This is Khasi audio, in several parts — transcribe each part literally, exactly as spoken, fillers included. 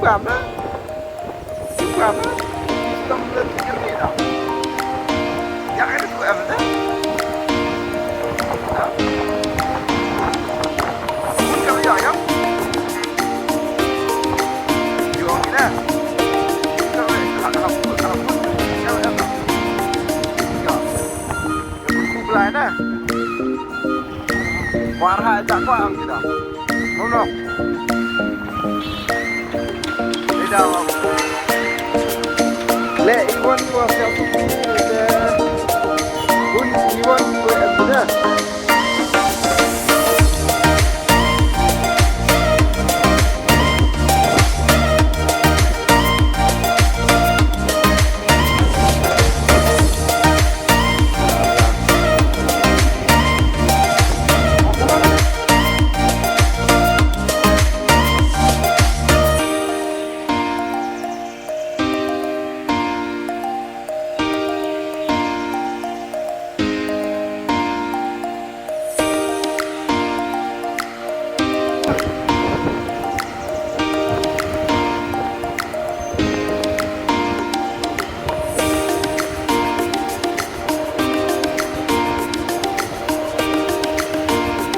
Kam na. Kam na. Kam na. Kam na. Blai na. War ha ja kwa am kida. No, no. Ida wa. Le iwan wa sia tu. Un iwan wa am kida.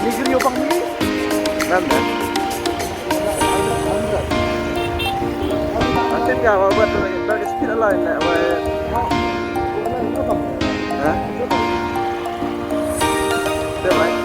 Ni kiri opang ni. Nan, nan. Atin ka wa buat lagi, lagi speed lah ini, wa. Ha? Betul, right?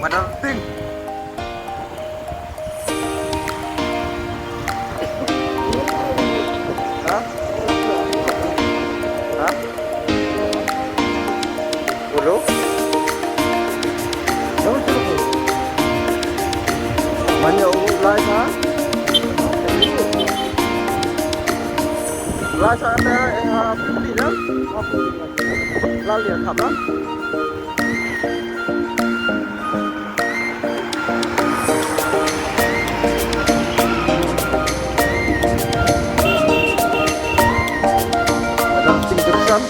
Madam Ting. Ha? Ha? Hello? Mane u lai sa? Lai sa te, eh, ha, fifty ya? Lai ya, khap, ha? Ada sing terusan.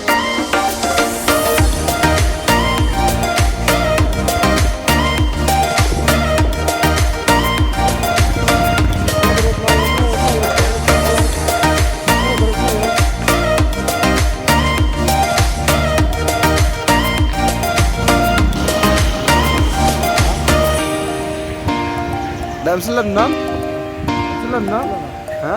Dam slem nam? Slem nam? Ha?